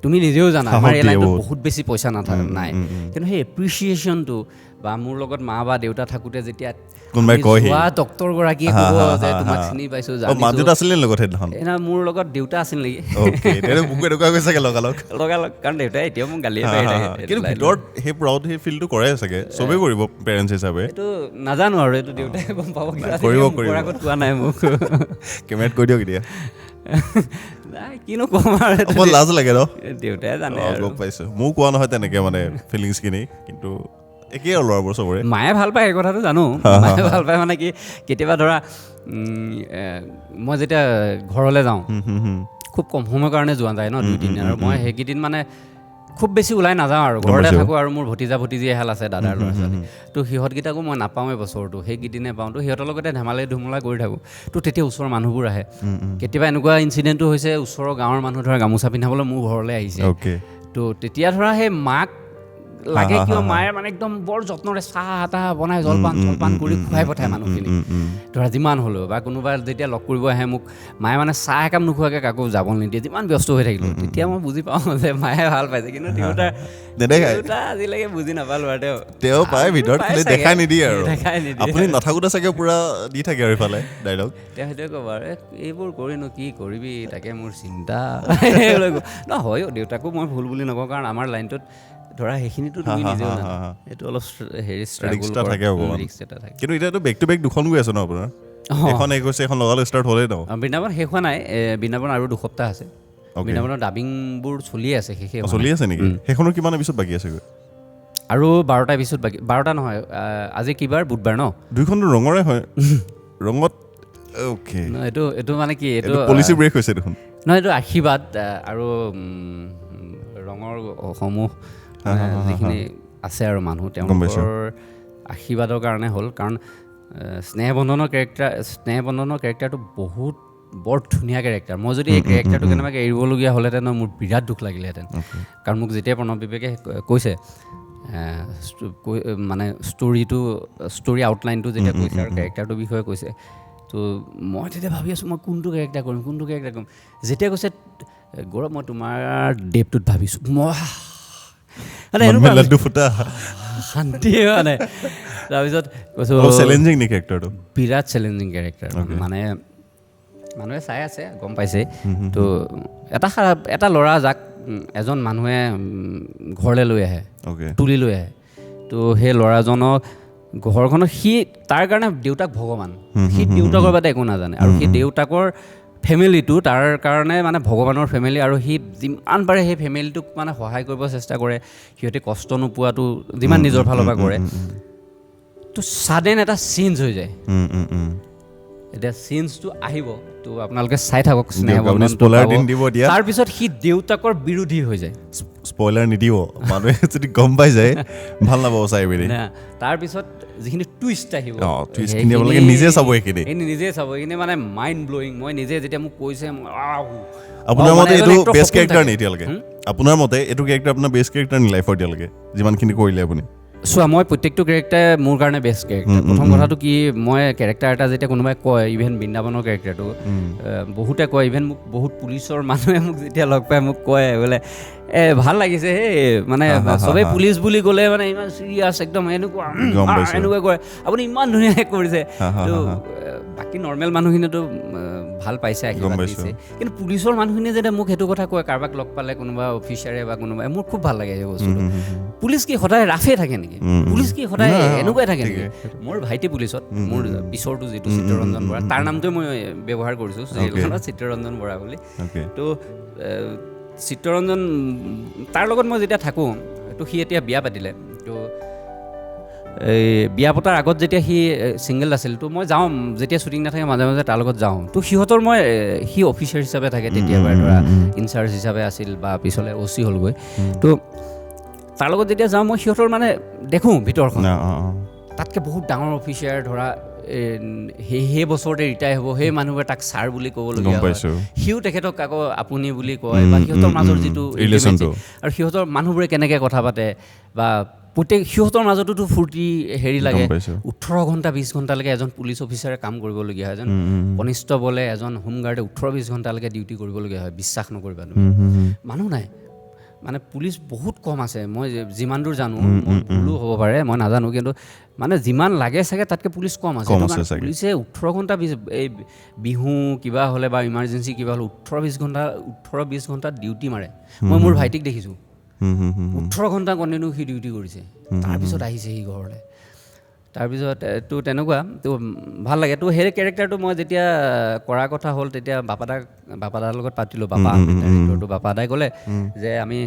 তুমি নিজেও জানা আমাৰ এই লাইনটোত বহুত বেছি পইচা নাথাকে নাই, কিন্তু সেই এপ্ৰিচিয়েশ্যনটো বা মোৰ লগত মা বা দেউতা থাকোঁতে যেতিয়া কোনোবাই কয়, ডক্টৰগৰাকীয়ে ক'ব যে তোমাক চিনি পাইছোঁ, মোৰ লগত দেউতা আছিল নেকি, লগালগ, কাৰণ দেউতাই এতিয়াও মোক গালিয়ে পাৰি থাকে। কিন্তু ভিতৰত সেই প্ৰাউড সেই ফিলটো কৰে চাগে, চবেই কৰিব পেৰেণ্টছ হিচাপে। এইটো নাজানো আৰু, এইটো দেউতাই গম পাব, কৰিব আগত কোৱা নাই মোক। কেমেৰাত কৈ দিয়ক এতিয়া। নাই, কিনো ক'ম আৰু, অকণ লাজ লাগে ন, দেউতাই জানে। গম পাইছোঁ, ময়ো কোৱা নহয় তেনেকৈ মানে ফিলিংছখিনি, কিন্তু একেই আৰু ল'ৰাবোৰ চবৰে। মায়ে ভাল পায় এই কথাটো জানো, মায়ে ভাল পায়। মানে কি কেতিয়াবা ধৰা মই যেতিয়া ঘৰলৈ যাওঁ, খুব কম সময়ৰ কাৰণে যোৱা যায় ন, 2-3 দিন, আৰু মই সেইকেইদিন মানে খুব বেছি ওলাই নাযাওঁ আৰু ঘৰতে থাকোঁ। আৰু মোৰ ভতিজা ভতিজী এহাল আছে, দাদাৰ ল'ৰা ছোৱালী, তো সিহঁতকেইটাকো মই নাপাওঁৱেই বছৰটো, সেইকেইদিনে পাওঁ। তো সিহঁতৰ লগতে ধেমালি ধুমলা কৰি থাকোঁ। তো তেতিয়া ওচৰৰ মানুহবোৰ আহে। কেতিয়াবা এনেকুৱা ইনচিডেণ্টো হৈছে, ওচৰৰ গাঁৱৰ মানুহ ধৰা গামোচা পিন্ধাবলৈ মোৰ ঘৰলৈ আহিছে। তো তেতিয়া ধৰা সেই মাক লাগে কিয়, মায়ে মানে একদম বৰ যত্নৰে চাহ তাহ বনাই জলপান জলপান কৰি খুৱাই পঠায় মানুহখিনি, ধৰা যিমান হ'লেও। বা কোনোবা যেতিয়া লগ কৰিব আহে মোক, মায়ে মানে চাহ একাপ নোখোৱাকৈ কাকো যাব নিদিয়ে, যিমান ব্যস্ত হৈ থাকিলোঁ। তেতিয়া মই বুজি পাওঁ যে মায়ে ভাল পাইছে, কিন্তু দেউতা আজিলৈকে বুজি নাপালোঁ আৰু। তেওঁ পায় ভিতৰত, খালি দেখাই নিদিয়ে আৰু, দেখাই নিদিয়ে। আপুনি নাথাকোঁতে চাগে পূৰা দি থাকে আৰু ইফালে ডাইলগ। তেওঁ সেইটোৱে ক'ব আৰু, এইবোৰ কৰিনো কি কৰিবি, তাকে মোৰ চিন্তা ন। হয়ো, দেউতাকো মই ভুল বুলি নকওঁ, কাৰণ আমাৰ লাইনটোত ধৰা সেইখিনিতো তুমি নিজেও জানা, এইটো অলপ হেৰি ৰিস্ক এটা থাকে অকণমান। কিন্তু এতিয়াতো বেক টু বেক দুখন গৈ আছে ন আপোনাৰ? এখন এক হৈছে, এখন লগালগ ষ্টাৰ্ট হ'লেই ন? বৃন্দাবন শেষ হোৱা নাই, বৃন্দাবন আৰু 2 সপ্তাহ আছে। বৃন্দাবনৰ ডাবিংবোৰ চলিয়ে আছে, শেষে চলি আছে নেকি? সেইখনৰ কিমান এপিছড বাকী আছেগৈ? আৰু 12টা এপিছড বাকী। 12টা নহয়, আজি কি বাৰ, বুধবাৰ ন? দুইখনতো ৰঙৰে হয়, ৰঙত। অ'কে, এইটো এইটো মানে কি, এইটো পলিচি ব্ৰেক হৈছে দেখোন। নহয়, এইটো আশীৰ্বাদ আৰু ৰঙৰ সমূহ যিখিনি আছে আৰু মানুহ, তেওঁলোকৰ আশীৰ্বাদৰ কাৰণে হ'ল। কাৰণ স্নেহবন্ধনৰ কেৰেক্টাৰটো বহুত বৰ ধুনীয়া কেৰেক্টাৰ। মই যদি এই কেৰেক্টাৰটো কেনেবাকৈ এৰিবলগীয়া হ'লহেঁতেন, মোৰ বিৰাট দুখ লাগিলেহেঁতেন। কাৰণ মোক যেতিয়া প্ৰণৱ বিবেকে কৈছে, মানে ষ্টৰী আউটলাইনটো যেতিয়া কৈছে আৰু কেৰেক্টাৰটোৰ বিষয়ে কৈছে, তো মই তেতিয়া ভাবি আছোঁ মই কোনটো কেৰেক্টাৰ কৰিম, কোনটো কেৰেক্টাৰ কৰিম। যেতিয়া কৈছে গৌৰৱ, মই তোমাৰ ডেপটোত ভাবিছোঁ, মই মানে এনেকুৱা শান্তি মানে। তাৰপিছত কৈছোঁ চেলেঞ্জিং নে কেৰেক্টাৰটো? বিৰাট চেলেঞ্জিং কেৰেক্টাৰ, মানে মানুহে চাই আছে গম পাইছে। তো এটা ল'ৰা যাক এজন মানুহে ঘৰলৈ লৈ আহে, তুলি লৈ আহে, তো সেই ল'ৰাজনক ঘৰখনত সি তাৰ কাৰণে দেউতাক ভগৱান, সি দেউতাকৰ বাদে একো নাজানে, আৰু সি দেউতাকৰ ফেমিলিটো তাৰ কাৰণে মানে ভগৱানৰ ফেমিলি, আৰু সি যিমান পাৰে সেই ফেমিলিটোক মানে সহায় কৰিব চেষ্টা কৰে, সিহঁতে কষ্ট নোপোৱাটো যিমান নিজৰ ফালৰ পৰা কৰে। তো ছাডেন এটা চেঞ্জ হৈ যায়, এতিয়া চিনছটো আহিব, তো আপোনালোকে চাই থাকক। তাৰপিছত সি দেউতাকৰ বিৰোধী হৈ যায়। স্পইলাৰ নিদিব, মানুহে যদি গম পাই যায় ভাল নাপাব চাই পিনি। তাৰপিছত যিখিনি টুইষ্ট আহিব, নিজে চাব, সেইখিনি নিজে চাব, এইখিনি মানে মাইণ্ড ব্লয়িং। মই নিজে যেতিয়া মোক কৈছে, আপোনাৰ মতে এইটো বেষ্ট কেৰেক্টাৰ নি এতিয়ালৈকে? আপোনাৰ মতে এইটো কেৰেক্টাৰ আপোনাৰ বেষ্ট কেৰেক্টাৰ নি লাইফৰ এতিয়ালৈকে যিমানখিনি কৰিলে আপুনি? চোৱা, মই প্ৰত্যেকটো কেৰেক্টাৰ মোৰ কাৰণে বেষ্ট কেৰেক্টাৰ। প্ৰথম কথাটো কি, মই কেৰেক্টাৰ এটা যেতিয়া কোনোবাই কয়, ইভেন বৃন্দাবনৰ কেৰেক্টাৰটো বহুতে কয়, ইভেন মোক বহুত পুলিচৰ মানুহে মোক যেতিয়া লগ পায় মোক কয় বোলে এ ভাল লাগিছে সেই, মানে চবেই পুলিচ বুলি ক'লে মানে ইমান চিৰিয়াছ একদম এনেকুৱা এনেকুৱা কৰে, আপুনি ইমান ধুনীয়াকৈ কৰিছে। তো বাকী নৰ্মেল মানুহখিনিতো ভাল পাইছে, আশীৰ্বাদ দিছে, কিন্তু পুলিচৰ মানুহখিনিয়ে যেতিয়া মোক সেইটো কথা কয়, কাৰোবাক লগ পালে কোনোবা অফিচাৰে বা কোনোবাই, মোৰ খুব ভাল লাগে সেই বস্তুটো। পুলিচ কি সদায় ৰাফে থাকে নেকি? পুলিচ কি সদায় এনেকুৱাই থাকে নেকি? মোৰ ভাইটি পুলিচত, মোৰ পিছৰটো যিটো চিত্ৰৰঞ্জন বৰা, তাৰ নামটোৱে মই ব্যৱহাৰ কৰিছোঁ চিৰিয়েলখনত, চিত্ৰৰঞ্জন বৰা বুলি। তো চিত্ৰৰঞ্জন, তাৰ লগত মই যেতিয়া থাকোঁ, তো সি এতিয়া বিয়া পাতিলে, তো এই বিয়া পতাৰ আগত যেতিয়া সি ছিংগল আছিল, তো মই যাওঁ, যেতিয়া শ্বুটিং নাথাকে মাজে মাজে তাৰ লগত যাওঁ। তো সিহঁতৰ মই, সি অফিচাৰ হিচাপে থাকে তেতিয়াৰ ধৰা ইনচাৰ্জ হিচাপে আছিল বা পিছলৈ অ' চি হ'লগৈ। তো তাৰ লগত যেতিয়া যাওঁ মই সিহঁতৰ মানে দেখোঁ ভিতৰখন, তাতকৈ বহুত ডাঙৰ অফিচাৰ ধৰা সেই বছৰতে ৰিটায়াৰ হ'ব, সেই মানুহবোৰে তাক ছাৰ বুলি ক'বলগীয়া হয়, সিও তেখেতক আকৌ আপুনি বুলি কয়, বা সিহঁতৰ মাজৰ যিটো আৰু সিহঁতৰ মানুহবোৰে কেনেকৈ কথা পাতে, বা প্ৰত্যেক সিহঁতৰ মাজতোতো ফূৰ্তি হেৰি লাগে। 18 ঘণ্টা 20 ঘণ্টালৈকে এজন পুলিচ অফিচাৰে কাম কৰিবলগীয়া হয়, এজন কনিষ্টবলে, এজন হোমগাৰ্ডে 18-20 ঘণ্টালৈকে ডিউটি কৰিবলগীয়া হয়। বিশ্বাস নকৰিবা তুমি, মানুহ নাই, মানে পুলিচ বহুত কম আছে। মই যিমান দূৰ জানো, ভুলো হ'ব পাৰে মই নাজানো, কিন্তু মানে যিমান লাগে চাগে তাতকৈ পুলিচ কম আছে। পুলিচে 18 ঘণ্টা এই বিহু কিবা হ'লে বা ইমাৰ্জেঞ্চি কিবা হ'লে 18-20 ঘণ্টা, 18-20 ঘণ্টা ডিউটি মাৰে। মই মোৰ ভাইটিক দেখিছোঁ 18 ঘণ্টা কণ্টিনিউ সি ডিউটি কৰিছে, তাৰপিছত আহিছে সি ঘৰলৈ। তাৰপিছত তো তেনেকুৱা, তো ভাল লাগে। তো সেই কেৰেক্টাৰটো মই যেতিয়া কৰা কথা হ'ল, তেতিয়া বাপাদাৰ লগত পাতিলোঁ, বাপা ডাইৰেক্টৰটো, বাপাদাই ক'লে যে আমি,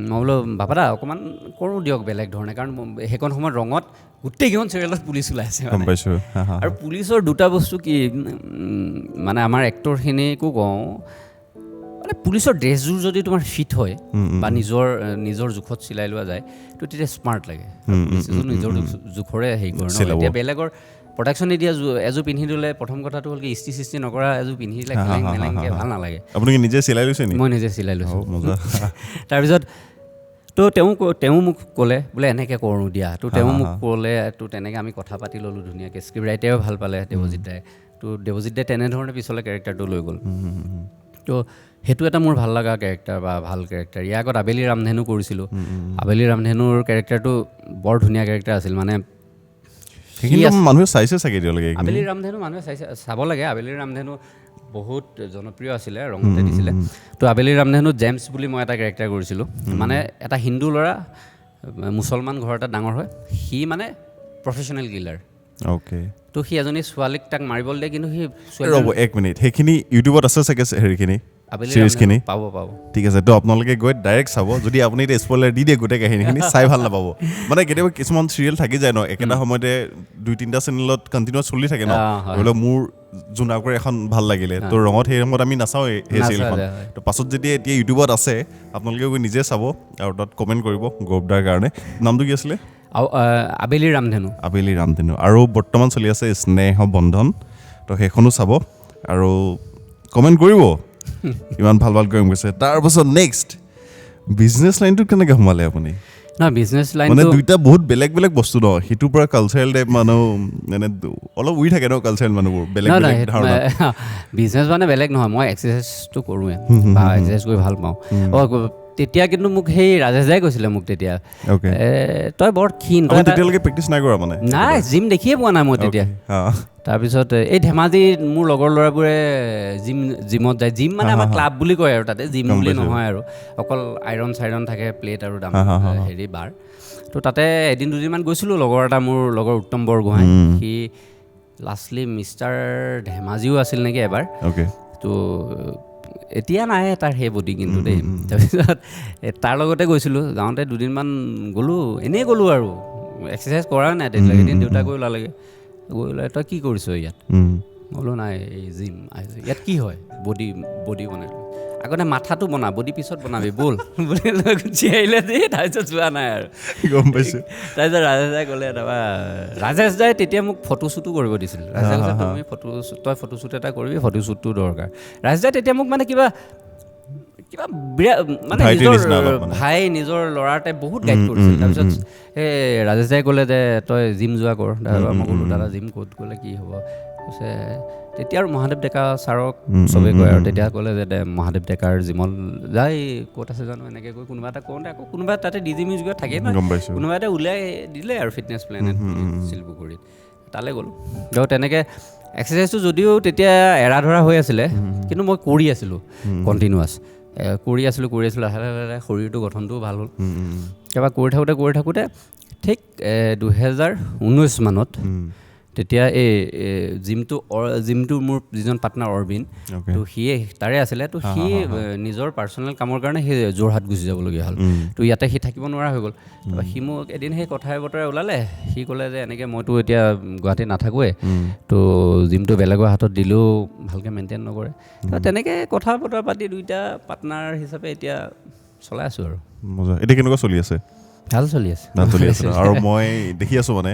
মই বোলো বাপাদা অকণমান কৰোঁ দিয়ক বেলেগ ধৰণে, কাৰণ সেইখন সময়ত ৰঙত গোটেইকেইখন চিৰিয়েলত পুলিচ ওলাই আছে। আৰু পুলিচৰ দুটা বস্তু কি, মানে আমাৰ এক্টৰখিনিকো কওঁ, মানে পুলিচৰ ড্ৰেছযোৰ যদি তোমাৰ ফিট হয় বা নিজৰ নিজৰ জোখত চিলাই লোৱা যায়, তো তেতিয়া স্মাৰ্ট লাগে। পুলিচেযোৰ নিজৰ জোখৰে হেৰি কৰে ন। এতিয়া বেলেগৰ প্ৰডাকশ্যনে দিয়া এযোৰ পিন্ধি দিলে, প্ৰথম কথাটো হ'ল কি ইস্ত্ৰি চিস্ত্ৰি নকৰা এযোৰ পিন্ধি দিলে খেলেং মেলেংকৈ ভাল নালাগে। আপুনি নিজে চিলাই লৈছে নেকি? মই নিজে চিলাই লৈছোঁ। তাৰপিছত তো তেওঁ মোক ক'লে বোলে এনেকৈ কৰোঁ দিয়া, তো তেওঁ মোক ক'লে, তো তেনেকৈ আমি কথা পাতি ল'লোঁ ধুনীয়াকৈ। স্ক্ৰিপ্ট ৰাইটাৰেও ভাল পালে, দেৱজিৎ দাই। তো দেৱজিৎ দাই তেনেধৰণে পিছলৈ কেৰেক্টাৰটো লৈ গ'ল। তো সেইটো এটা মোৰ ভাল লগা কেৰেক্টাৰ বা ভাল কেৰেক্টাৰ। ইয়াৰ আগত আবেলি ৰামধেনু কৰিছিলোঁ। আবেলি ৰামধেনুৰ কেৰেক্টাৰটো বৰ ধুনীয়া কেৰেক্টাৰ আছিল, মানে মানুহে চাইছে চাগে এতিয়ালৈকে। আবেলি ৰামধেনু মানুহে চাইছে, চাব লাগে। আবেলি ৰামধেনু বহুত জনপ্ৰিয় আছিলে, ৰঙতে দিছিলে। তো আবেলি ৰামধেনু জেমছ বুলি মই এটা কেৰেক্টাৰ কৰিছিলোঁ, মানে এটা হিন্দু ল'ৰা মুছলমান ঘৰ এটা ডাঙৰ হয়, সি মানে প্ৰফেচনেল কিলাৰ। অ'কে। তো সি এজনী ছোৱালীক তাক মাৰিবলৈ দিয়ে, কিন্তু সি ৰ'ব এক মিনিট, সেইখিনি ইউটিউবত আছে চাগে, হেৰিখিনি চিৰিজখিনি পাব পাব। ঠিক আছে, তো আপোনালোকে গৈ ডাইৰেক্ট চাব। যদি আপুনি এতিয়া স্পইলাৰ দি দিয়ে গোটেই কাহিনীখিনি, চাই ভাল নাপাব। মানে কেতিয়াবা কিছুমান চিৰিয়েল থাকি যায় ন, একেটা সময়তে 2-3টা চেনেলত কণ্টিনিউৱাছ চলি থাকে ন। ধৰি লওক মোৰ জোনাকৰ এখন ভাল লাগিলে, তো ৰঙত সেই সময়ত আমি নাচাওঁ সেই চিৰিয়েলখন। তো পাছত যেতিয়া এতিয়া ইউটিউবত আছে, আপোনালোকে গৈ নিজে চাব আৰু তাত কমেণ্ট কৰিব গৌৰৱদাৰ কাৰণে। নামটো কি আছিলে? আবেলি ৰামধেনু। আবেলি ৰামধেনু। আৰু বৰ্তমান চলি আছে স্নেহ বন্ধন, তো সেইখনো চাব আৰু কমেণ্ট কৰিব। ইমান ভাল ভাল কৰিম গৈছে। তাৰপাছত নেক্সট বিজনেছ লাইনটোত কেনেকৈ সোমালে আপুনি? নহয়, বিজনেছ লাইন মানে দুইটা বহুত বেলেগ বেলেগ বস্তু ন। সিটোৰ পৰা কালচাৰেল টাইপ মানুহ, মানে অলপ উৰি থাকে ন কালচাৰেল মানুহবোৰ, বেলেগ বেলেগ ধাৰণা। বিজনেছ মানে বেলেগ নহয়, মই এক্সাৰচাইজটো কৰোঁৱে বা এক্সাৰচাইজ কৰি ভাল পাওঁ। তেতিয়া কিন্তু মোক সেই ৰাজেশ দাই কৈছিলে মোক তেতিয়া, তই বৰ ক্ষীণ। তেতিয়ালৈকে প্ৰেক্টিচ নাই কৰা মানে? নাই, জিম দেখিয়ে পোৱা নাই মই তেতিয়া। তাৰপিছত এই ধেমাজিত মোৰ লগৰ ল'ৰাবোৰে জিমত যায়। জিম মানে আমাৰ ক্লাব বুলি কয় আৰু, তাতে জিম বুলি নহয় আৰু, অকল আইৰণ চাইৰণ থাকে, প্লেট আৰু দাম হেৰি বাৰ। তো তাতে এদিন দুদিনমান গৈছিলোঁ। লগৰ এটা, মোৰ লগৰ উত্তম বৰগোহাঁই, সি লাষ্টলি মিষ্টাৰ ধেমাজিও আছিল নেকি এবাৰ। তো এতিয়া নাই তাৰ সেই বডি কিন্তু দেই। তাৰপিছত তাৰ লগতে গৈছিলোঁ, যাওঁতে দুদিনমান গ'লোঁ, এনেই গ'লোঁ আৰু, এক্সাৰচাইজ কৰা নাই তেতিয়ালৈকে। এদিন দেউতা গৈ ওলালেগৈ, গৈ ওলাই তই কি কৰিছ ইয়াত? মই বোলো নাই, এই জিম ইয়াত কি হয়, বডি বডি বনাই আগতে মাথাটো বনা, বডি পিছত বনাবি ব'ল বুলি লৈ গুচি আহিলে দেই। তাৰপিছত যোৱা নাই আৰু। গম পাইছোঁ। তাৰপিছত ৰাজেশ দাই ক'লে, তাৰপৰা ৰাজেশ দাই তেতিয়া মোক ফটোশ্বুটো কৰিব দিছিল। ৰাজেশ দাই কৈছে তুমি ফটো, তই ফটোশ্বুট এটা কৰিবি, ফটোশ্বুটটো দৰকাৰ। ৰাজেশ দাই তেতিয়া মোক মানে কিবা কিবা বিৰাট মানে নিজৰ ভাই, নিজৰ ল'ৰাৰ টাইপ বহুত গাইড কৰিছিল। তাৰপিছত সেই ৰাজেশ দাই ক'লে যে তই জিম যোৱা কৰ। তাৰপৰা মই ক'লোঁ দাদা জিম ক'ত গ'লে কি হ'ব? কৈছে তেতিয়া আৰু মহাদেৱ ডেকা ছাৰক চবেই কয় আৰু, তেতিয়া ক'লে যে মহাদেৱ ডেকাৰ জিমত যাই ক'ত আছে জানো, এনেকৈ কৈ কোনোবা এটা কওঁতে আকৌ কোনোবা তাতে ডি জি মিউজিকত থাকে নহয়, কোনোবা এটা উলিয়াই দিলে আৰু ফিটনেছ প্লেনেট শিলপুখুৰীত, তালৈ গ'লোঁ। তো তেনেকৈ এক্সাৰচাইজটো যদিও তেতিয়া এৰা ধৰা হৈ আছিলে, কিন্তু মই কৰি আছিলোঁ কণ্টিনিউৱাছ, কৰি আছিলোঁ লাহে লাহে লাহে শৰীৰটো গঠনটোও ভাল হ'ল। তাৰপৰা কৰি থাকোঁতে ঠিক 2019 মানত তেতিয়া এই জিমটো মোৰ যিজন পাৰ্টনাৰ অৰবিন, তো সিয়ে তাৰে আছিলে, তো সি নিজৰ পাৰ্চনেল কামৰ কাৰণে সি যোৰহাট গুচি যাবলগীয়া হ'ল, তো ইয়াতে সি থাকিব নোৱাৰা হৈ গ'ল। তাৰপৰা সি মোক এদিন সেই কথাই বতৰাই ওলালে, সি ক'লে যে এনেকৈ মইতো এতিয়া গুৱাহাটীত নাথাকোৱে, তো জিমটো বেলেগৰ হাতত দিলেও ভালকৈ মেইনটেইন নকৰে। তেনেকৈ কথা বতৰা পাতি দুইটা পাৰ্টনাৰ হিচাপে এতিয়া চলাই আছোঁ আৰু। এতিয়া কেনেকুৱা চলি আছে? ভাল চলি আছে, ভাল চলি আছে। আৰু মই দেখি আছোঁ মানে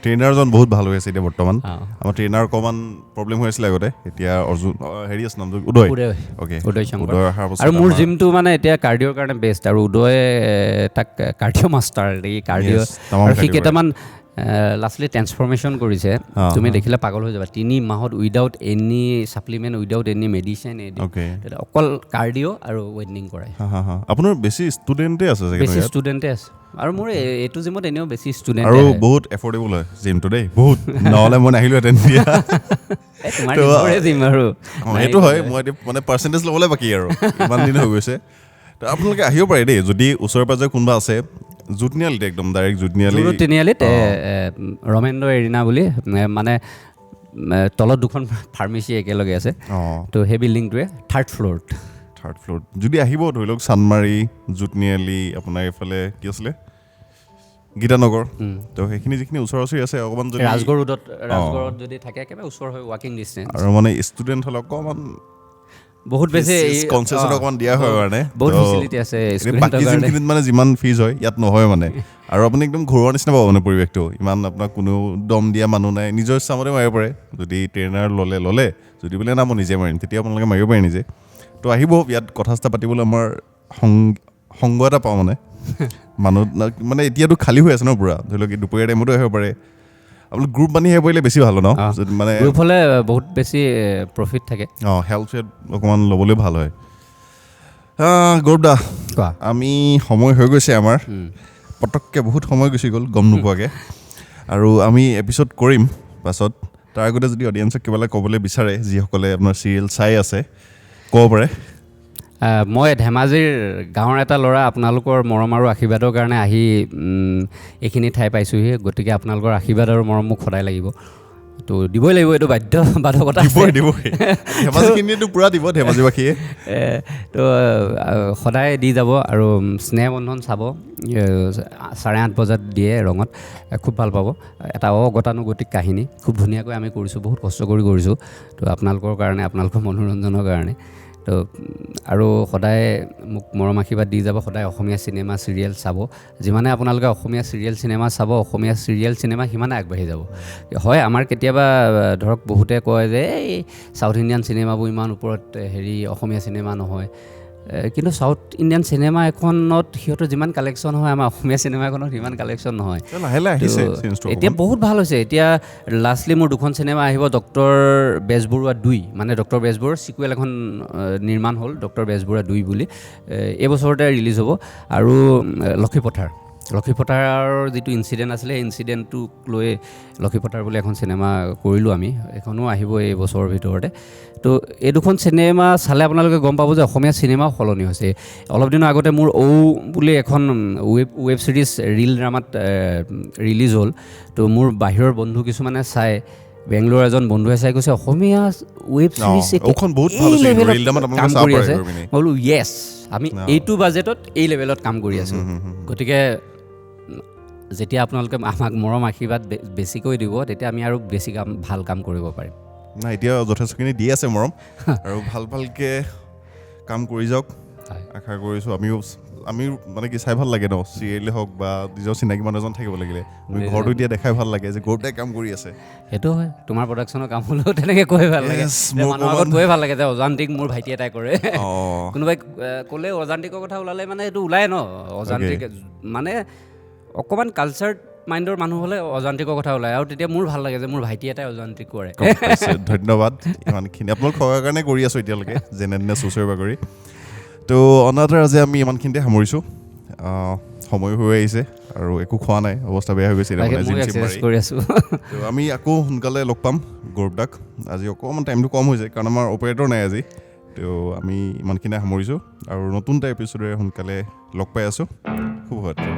ট্ৰেইনাৰজন বহুত ভাল হৈ আছে এতিয়া বৰ্তমান। আমাৰ ট্ৰেইনাৰ অকণমান প্ৰব্লেম হৈ আছিলে আগতে, এতিয়া অৰ্জুন হেৰি আছে নামটো উদয়, অ'কে উদয় শংকৰ। আৰু মোৰ জিমটো মানে এতিয়া কাৰ্ডিঅ'ৰ কাৰণে বেষ্ট, আৰু উদয়ে তাক কাৰ্ডিঅ' মাষ্টাৰ, এই কাৰ্ডিঅ' আৰু সি কেইটামান লাষ্টলি ট্ৰেন্সফৰ্মেশ্যন কৰিছে, তুমি দেখিলে পাগল হৈ যাবা। 3 মাহত without any supplement, without any medicine, অকল কাৰ্ডিঅ' আৰু ৱেইটনিং কৰাই। আপোনাৰ বেছি ষ্টুডেণ্টে আছে? বেছি ষ্টুডেণ্টে আছে, আৰু মোৰ এইটো জিমত এনেও বেছি ষ্টুডেণ্ট আৰু বহুত এফৰ্ডেবল হয় জিমটো দেই, বহুত। নহ'লে মই নাহিলোহেঁতেন। জিম আৰু সেইটো হয়, মই এতিয়া মানে পাৰ্চেণ্টেজ ল'বলৈ বাকী আৰু ইমান দিন হৈ গৈছে। আপোনালোকে আহিব পাৰে দেই যদি ওচৰে পাজৰে কোনোবা আছে। জুটনিয়ালিত একদম ডাইৰেক্ট জুটনিয়ালি, তিনিআলিত ৰমেন্দ্ৰ এৰিনা বুলি, মানে তলত দুখন ফাৰ্মেচী একেলগে আছে, তো সেই বিল্ডিংটোৱে থাৰ্ড ফ্ল'ৰত। থাৰ্ড ফ্ল'ৰত যদি আহিব, ধৰি লওক চানমাৰী, জুটনিয়ালি, আপোনাৰ এইফালে কি আছিলে গীতানগৰ, তো সেইখিনি যিখিনি ওচৰা ওচৰি আছে অকণমান যদি ৰাজগড় ৰোডত, ৰাজগড়ত যদি থাকে একেবাৰে ওচৰ হয়, ৱাকিং ডিষ্টেঞ্চ। আৰু মানে ষ্টুডেণ্ট হ'লে অকণমান বহুত বেছি কনচেছন অকণমান দিয়া হয় কাৰণে বহুত ফেচিলিটি আছে। বাকী জিমখিনিত মানে যিমান ফিজ হয় ইয়াত নহয় মানে। আৰু আপুনি একদম ঘৰুৱা নিচিনা পাব মানে পৰিৱেশটো, ইমান আপোনাক কোনো দম দিয়া মানুহ নাই, নিজৰ ইচ্ছামতে মাৰিব পাৰে। যদি ট্ৰেইনাৰ ল'লে ল'লে, যদি বোলে না মই নিজে মাৰিম, তেতিয়া আপোনালোকে মাৰিব পাৰে নিজে। তো আহিব ইয়াত কথা চথা পাতিবলৈ, আমাৰ সংগ এটা পাওঁ মানে মানুহ, মানে এতিয়াতো খালী হৈ আছে ন পূৰা, ধৰি লওক দুপৰীয়া টাইমতো আহিব পাৰে। আপোনালোক গ্ৰুপ বান্ধি আহিব পাৰিলে বেছি ভাল ন, মানে গ্ৰুপ হ'লে বহুত বেছি প্ৰফিট থাকে। অঁ, হেল্প চেল্প অকণমান ল'বলৈ ভাল হয়। গৌৰৱ দা, আমি সময় হৈ গৈছে আমাৰ, পটককৈ বহুত সময় গুচি গ'ল গম নোপোৱাকৈ। আৰু আমি এপিছ'ড কৰিম পাছত, তাৰ আগতে যদি অডিয়েঞ্চক কিবা এটা ক'বলৈ বিচাৰে, যিসকলে আপোনাৰ চিৰিয়েল চাই আছে, ক'ব পাৰে। মই ধেমাজিৰ গাঁৱৰ এটা ল'ৰা, আপোনালোকৰ মৰম আৰু আশীৰ্বাদৰ কাৰণে আহি এইখিনি ঠাই পাইছোঁহি, গতিকে আপোনালোকৰ আশীৰ্বাদ আৰু মৰম মোক সদায় লাগিব, তো দিবই লাগিব, এইটো বাধ্য বাধকতা। পূৰা দিব ধেমাজিবাসীয়ে, তো সদায় দি যাব। আৰু স্নেহ বন্ধন চাব, 8:30 বজাত দিয়ে ৰঙত, খুব ভাল পাব। এটা অগতানুগতিক কাহিনী, খুব ধুনীয়াকৈ আমি কৰিছোঁ, বহুত কষ্ট কৰি কৰিছোঁ, তো আপোনালোকৰ কাৰণে, আপোনালোকৰ মনোৰঞ্জনৰ কাৰণে। তো আৰু সদায় মোক মৰম আশীৰ্বাদ দি যাব, সদায় অসমীয়া চিনেমা চিৰিয়েল চাব। যিমানে আপোনালোকে অসমীয়া চিৰিয়েল চিনেমা চাব, অসমীয়া চিৰিয়েল চিনেমা সিমানে আগবাঢ়ি যাব। হয়, আমাৰ কেতিয়াবা ধৰক বহুতে কয় যে এই চাউথ ইণ্ডিয়ান চিনেমাবোৰ ইমান ওপৰত, হেৰি অসমীয়া চিনেমা নহয়, কিন্তু চাউথ ইণ্ডিয়ান চিনেমা এখনত সিহঁতৰ যিমান কালেকশ্যন হয়, আমাৰ অসমীয়া চিনেমা এখনত সিমান কালেকশ্যন নহয়। এতিয়া বহুত ভাল হৈছে। এতিয়া লাষ্টলি মোৰ 2খন চিনেমা আহিব, ডক্টৰ বেজবৰুৱা 2, মানে ডক্টৰ বেজবৰুৱাৰ ছিকুৱেল এখন নিৰ্মাণ হ'ল, ডক্টৰ বেজবৰুৱা 2 বুলি, এই বছৰতে ৰিলিজ হ'ব। আৰু লক্ষীপথাৰ, লক্ষীপথাৰৰ যিটো ইনচিডেণ্ট আছিলে, সেই ইনচিডেণ্টটোক লৈ লক্ষীপথাৰ বুলি এখন চিনেমা কৰিলোঁ আমি, এইখনো আহিব এই বছৰৰ ভিতৰতে। তো এই দুখন চিনেমা চালে আপোনালোকে গম পাব যে অসমীয়া চিনেমাও সলনি হৈছে। অলপ দিনৰ আগতে মোৰ ঔ বুলি এখন ৱেব ছিৰিজ ৰীল ড্ৰামাত ৰিলিজ হ'ল। তো মোৰ বাহিৰৰ বন্ধু কিছুমানে চাই, বেংগলোৰৰ এজন বন্ধুৱে চাই কৈছে অসমীয়া ৱেব ছিৰিজ কাম কৰি আছে। মই বোলো য়েছ, আমি এইটো বাজেটত এই লেভেলত কাম কৰি আছোঁ। গতিকে যেতিয়া আপোনালোকে আমাক মৰম আশীৰ্বাদ বেছিকৈ দিব, তেতিয়া আমি আৰু বেছি কাম, ভাল কাম কৰিব পাৰিম। নাই, এতিয়া যথেষ্টখিনি দি আছে মৰম আৰু ভাল ভালকৈ কাম কৰি যাওক। আশা কৰিছোঁ আমিও আমি মানে কি চাই ভাল লাগে ন, চিৰিয়েলে হওক বা নিজৰ চিনাকি মানুহ এজন থাকিব লাগিলে আমি ঘৰটো এতিয়া দেখাই ভাল লাগে যে গৌৰৱদাই কাম কৰি আছে। সেইটো হয়, তোমাৰ প্ৰডাকশ্যনৰ কাম হ'লেও তেনেকৈ কৈ ভাল লাগে, মানুহৰ আগত কৈ ভাল লাগে যে অযান্ত্ৰিক মোৰ ভাইটি এটাই কৰে। কোনোবাই ক'লে অযান্ত্ৰিকৰ কথা ওলালে মানে এইটো ওলায় ন, অযান্ত্ৰিক মানে অকণমান কালচাৰ মাইণ্ডৰ মানুহ হ'লে অযান্ত্ৰিকৰ কথা ওলায়, আৰু তেতিয়া মোৰ ভাল লাগে যে মোৰ ভাইটি এটাই অযান্ত্ৰিক কৰে। ধন্যবাদ ইমানখিনি আপোনালোক থকাৰ কাৰণে কৰি আছোঁ এতিয়ালৈকে যেনে তেনে চুচৰি বাগৰি। তো অনাথৰ আজি আমি ইমানখিনিতে সামৰিছোঁ, সময়ো হৈ আহিছে আৰু একো খোৱা নাই, অৱস্থা বেয়া হৈ গৈছে। তো আমি আকৌ সোনকালে লগ পাম গৌৰৱ দাক। আজি অকণমান টাইমটো কম হৈছে কাৰণ আমাৰ অপাৰেটৰ নাই আজি। তো আমি ইমানখিনিতে সামৰিছোঁ আৰু নতুন এটা এপিছ'ডেৰে সোনকালে লগ পাই আছোঁ। শুভৰাত্ৰি।